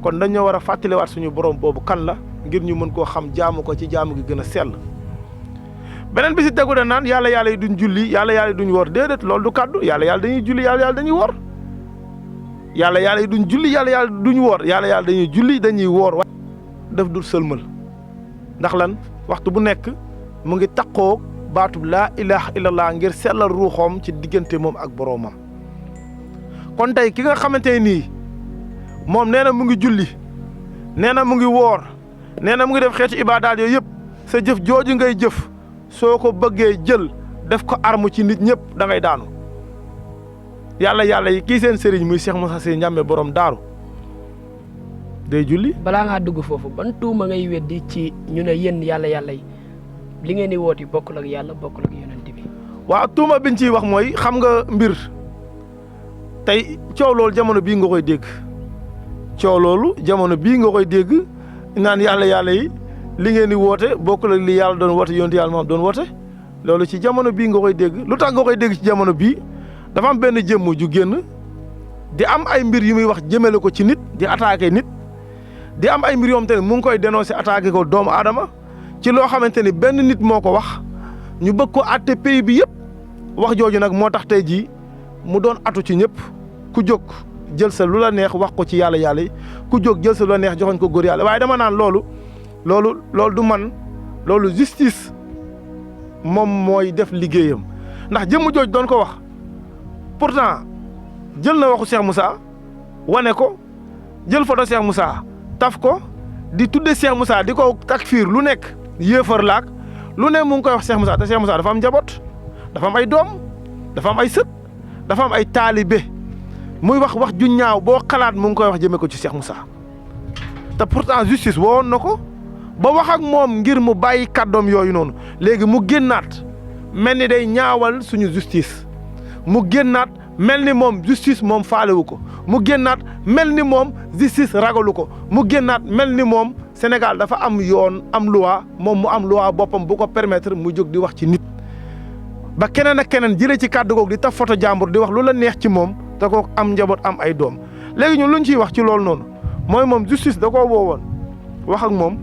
kon dañoo war a fàttaliwaat suñu boroom boobu kan la ngir ñu mën koo xam jaamu ko ci jaamu gi gën a sell beneen bi si tegu da naan yàlla yi duñ julli yàlla yi duñ woor déedéet loolu du kàddu yàlla dañuy julli yàlla dañuy woor yàlla yi duñ julli yàlla duñ woor yàlla dañuy julli dañuy woor waaye def dul sëlmal ndax lan waxtu bu nekk mu ngi taqoo baatub laa ilaha illallah ngir sellal ruuxoom ci diggante moom ak boroomam kon tey ki nga xamante nii moom nee na mu ngi julli nee na mu ngi woor nee na mu ngi def xeetu ibaadaat yooyu yëpp sa jëf jooju ngay jëf soo ko bëggee jël def ko arme ci nit ñëpp da ngay daanu yàlla yi kii seen sëriñ muy Cheikh Moussa Sy Ndiamé borom daaru day julli. balaa ngaa dugg foofu ban tuuma ngay weddi ci ñu ne yéen yàlla yi li ngeen di wooti bokkul ak yàlla bokkul ak yonent bi. waaw tuuma biñ ciy wax mooy xam nga mbir tey coow loolu jamono bii nga koy dégg naan yàlla yi li ngeen di woote bokkul ak li yàlla doon woote yonent yàlla moom doon woote loolu ci jamono bii nga koy dégg lu tax nga koy dégg ci jamono bii dafa am benn jëmm ju génn di am ay mbir yu muy wax jëmale ko ci nit di attaqué nit di am ay mbir yoo xamante ne mu ngi koy dénoncé attaqué ko doomu aadama ci loo xamante ni benn nit moo ko wax ñu bëgg ko àtte pays bi yëpp wax jooju nag moo tax tey jii mu doon atu ci ñëpp ku jóg jël sa lu la neex wax ko ci yàlla yi ku jóg jël sa lu la neex joxoñ ko góor yàlla waaye dama naan loolu du man loolu justice moom mooy def liggéeyam ndax jëmm jooj doon ko wax pourtant jël na waxu Cheikh Moussa wane ko jël photo Cheikh Moussa taf ko di tudde Cheikh Moussa di ko takfiir lu nekk yéefar laak lu ne mu ngi koy wax Cheikh Moussa te Cheikh Moussa dafa am njaboot dafa am ay doom dafa am ay sët dafa am ay taalibe muy wax ju ñaaw boo xalaat mu ngi koy wax jëme ko ci Cheikh Moussa te pourtant justice woon na ko ba wax ak moom ngir mu bàyyi kàddoom yooyu noonu léegi mu génnaat mel ni day ñaawal suñu justice mu génnaat mel ni moom justice moom faalewu ko mu génnaat mel ni moom justice ragalu ko mu génnaat mel ni moom Sénégal dafa am yoon am loi moom mu am loi boppam bu ko permettre mu jóg di wax ci nit ba keneen ak keneen jëlee ci kàddu googu di taf photo jàmbur di wax lu la neex ci moom te ko am njaboot am ay doom léegi ñun luñ ciy wax ci loolu noonu mooy moom justice da koo woowoon wax ak moom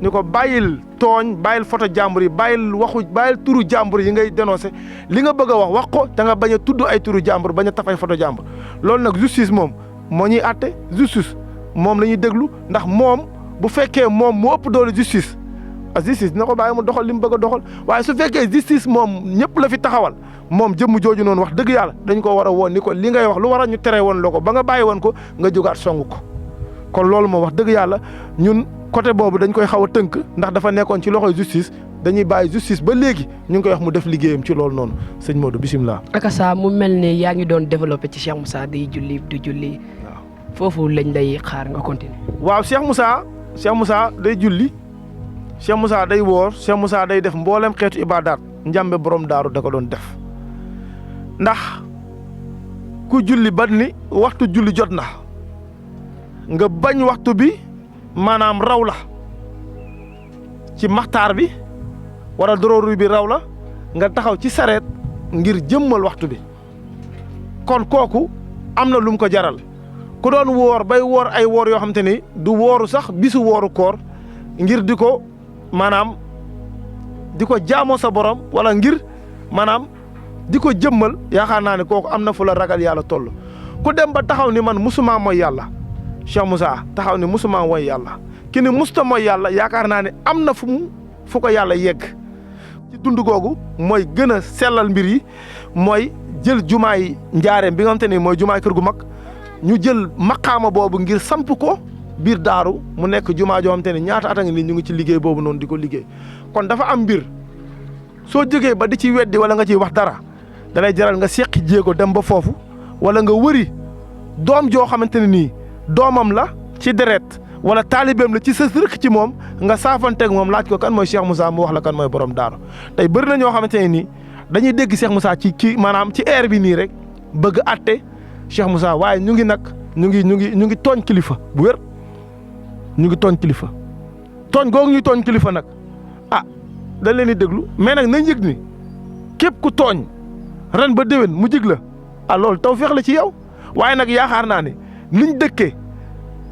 ni ko bàyyil tooñ bàyyil photo jàmbur yi bàyyil turu jàmbur yi ngay dénoncé li nga bëgg a wax ko te nga bañ a tudd ay turu jàmbur bañ a taf ay photo jàmbur loolu nag justice moom moo ñuy àtte justice moom la ñuy déglu ndax moom bu fekkee moom moo ëpp doole justice justice dina ko bàyyi mu doxal li mu bëgg a doxal waaye su fekkee justice moom ñëpp la fi taxawal moom jëmm jooju noonu wax dëgg yàlla dañ ko war a woon ni ko li ngay wax lu war a ñu tere woon la ko ba nga bàyyi woon ko nga jógaat song ko kon loolu moom wax dëgg yàlla ñun côté boobu dañ koy xaw a tënk ndax dafa nekkoon ci loxoy justice dañuy bàyyi justice ba léegi ñu ngi koy wax mu def liggéeyam ci loolu noonu sëñ Modou bisimilah. akasa mu mel ni yaa ngi doon développé ci Cheikh Moussa di julli du julli. waaw foofu lañ lay xaar nga continuer. waaw Cheikh Moussa day julli Cheikh Moussa day woor Cheikh Moussa day def mboolem xeetu ibaadaat njàmbe borom daaru da ko doon def ndax ku julli ba ni waxtu julli jot na nga bañ waxtu bi maanaam raw la ci maxtaar bi wala dorooru bi raw la nga taxaw ci sareet ngir jëmmal waxtu bi kon kooku am na lu mu ko jaral ku doon woor bay woor ay woor yoo xam te ni du wooru sax bisu wooru koor ngir di ko maanaam di ko jaamoo sa borom wala ngir maanaam di ko jëmmal yaakaar naa ne kooku am na fu la ragal yàlla toll ku dem ba taxaw ni man musuma mooy yàlla Cheikh Moussa taxaw ni musuma mooy yàlla ki ni musta mooy yàlla yaakaar naa ne am na fu ko yàlla yegg ci dund googu mooy gën a sellal mbir yi mooy jël jumaay njaareem bi nga xam te ni mooy jumaay kër gu mag ñu jël maqaama boobu ngir samp ko biir daaru mu nekk jumaa joo xam te ne ñaata at a ngi nii ñu ngi ci liggéey boobu noonu di ko liggéey kon dafa am mbir soo jógee ba di ci weddi wala nga ciy wax dara dalay jaral nga seqi jéego dem ba foofu wala nga wëri doom joo xamante ne nii doomam la ci deret wala taalibeem la ci sës rëkk ci moom nga saafanteeg moom laaj ko kan mooy Cheikh Moussa mu wax la kan mooy borom daaru tey bëri na ñoo xamante ne nii dañuy dégg Cheikh Moussa ci maanaam ci air bi nii rek bëgg atte Cheikh Moussa waaye ñu ngi nag ñu ngi tooñ kilifa bu wér ñu ngi tooñ kilifa tooñ googu ñuy tooñ kilifa nag ah dañ leen di déglu mais nag nañ yëg ni képp ku tooñ ren ba déwén mu jig la ah loolu tawfeex la ci yow waaye nag yaakaar naa ne liñ dëkkee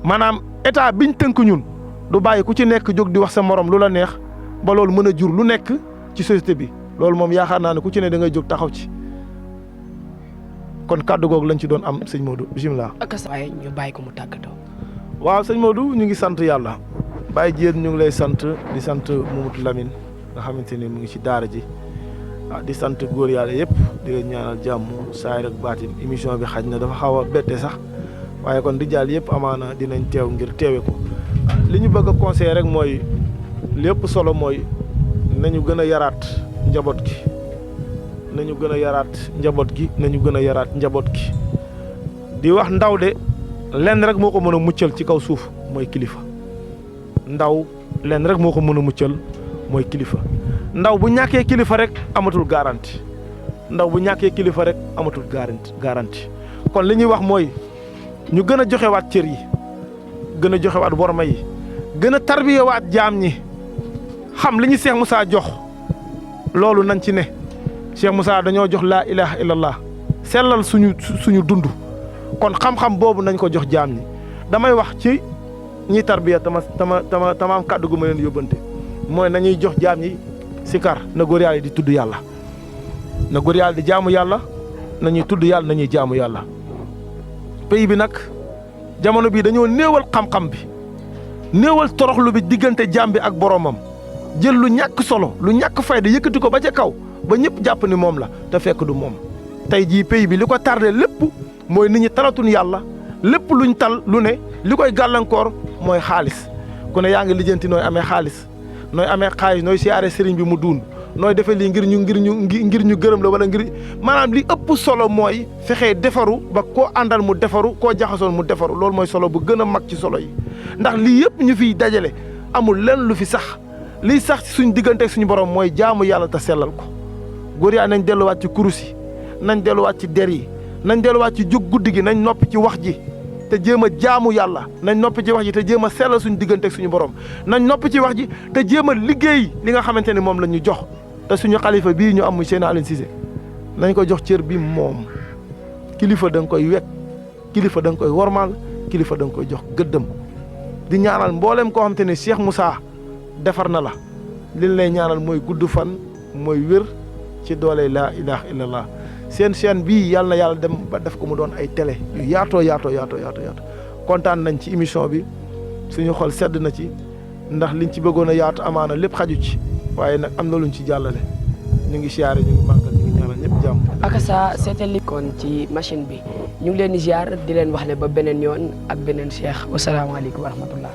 maanaam état biñ tënk ñun du bàyyi ku ci nekk jóg di wax sa morom lu la neex ba loolu mën a jur lu nekk ci société bi loolu moom yaakaar naa ne ku ci ne da ngay jóg taxaw ci kon kàddu googu lañ ci doon am sëñ Modou bisimilah. ak sa waaye ñu bàyyi ko mu tàggatoo. waaw sëñ Modou ñu ngi sant yàlla Baye Diène ñu ngi lay sant di sant Mamadou Lamine nga xamante ni mu ngi ci daara ji di sant góor yàlla yëpp di leen ñaanal jàmm saayir ak baatin émission bi xaj na dafa xaw a bette sax waaye kon di jàll yëpp amaana dinañ teew ngir teewe ko li ñu bëgg a conseiller rek mooy lépp solo mooy nañu gën a yaraat njaboot gi nañu gën a yaraat njaboot gi nañu gën a yaraat njaboot gi di wax ndaw de lenn rek moo ko mën a muccal ci kaw suuf mooy kilifa ndaw lenn rek moo ko mën a muccal mooy kilifa ndaw bu ñàkkee kilifa rek amatul garanti ndaw bu ñàkkee kilifa rek amatul garanti kon li ñuy wax mooy ñu gën a joxewaat cër yi gën a joxewaat worma yi gën a tarbiyewaat jaam ñi xam li ñu Cheikh Moussa jox loolu nañ ci ne Cheikh Moussa dañoo jox laa ilaha illallah sellal suñu dund kon xam-xam boobu nañ ko jox jaam ñi damay wax ci ñiy tarbiya tama am kàddu gu ma leen yóbbante mooy nañuy jox jaam ñi sikar na góor yàlla di tudd yàlla na góor yàlla di jaamu yàlla nañuy tudd yàlla nañuy jaamu yàlla pays bi nag jamono bii dañoo néewal xam-xam bi néewal toroxlu bi diggante jaam bi ak boromam jël lu ñàkk solo lu ñàkk fayda yëkkati ko ba ca kaw ba ñëpp jàpp ni moom la te fekk du moom tey jii pays bi li ko tardé lépp mooy nit ñi talatuñ yàlla lépp luñ tal lu ne li koy gàllankoor mooy xaalis ku ne yaa ngi lijjanti nooy amee xaalis nooy siyaare sëriñ bi mu duun nooy defee lii ngir ñu gërëm la wala ngir maanaam li ëpp solo mooy fexee defaru ba koo àndal mu defaru koo jaxasoon mu defaru loolu mooy solo bu gën a mag ci solo yi ndax lii yëpp ñu fiy dajale amul lenn lu fi sax liy sax ci suñ digganteeg suñu borom mooy jaamu yàlla te sellal ko góor yaa nañ delluwaat ci kurus yi nañ delluwaat ci der yi nañ delluwaat ci jóg guddi gi nañ noppi ci wax ji te jéem a jaamu yàlla nañ noppi ci wax ji te jéem a sellal suñu digganteeg suñu borom nañ noppi ci wax ji te jéem a liggéey li nga xamante ni moom la ñu jox te suñu xalifa bii ñu am muy Seydina Aliou Cissé nañ ko jox cër bi moom kilifa da nga koy wekk kilifa da nga koy wormaal kilifa da nga koy jox gëddëm di ñaanal mboolem koo xamante ne Cheikh Moussa defar na la liñ lay ñaanal mooy gudd fan mooy wér ci doole laa ilaha illallah seen chaîne bii yàlla na yàlla dem ba def ko mu doon ay télé yu yaatoo kontaan nañ ci émission bi suñu xol sedd na ci ndax liñ ci bëggoon a yaatu amaana lépp xaju ci waaye nag am na luñ ci jàllale ñu ngi siyaare ñu ngi màggal ñu ngi ñaanal ñëpp jàmm. ak sa c'était li kon ci machine bi ñu ngi leen di ziar di leen wax ne ba beneen yoon ak beneen cheikh wasalaamaaleykum wa rahmatullah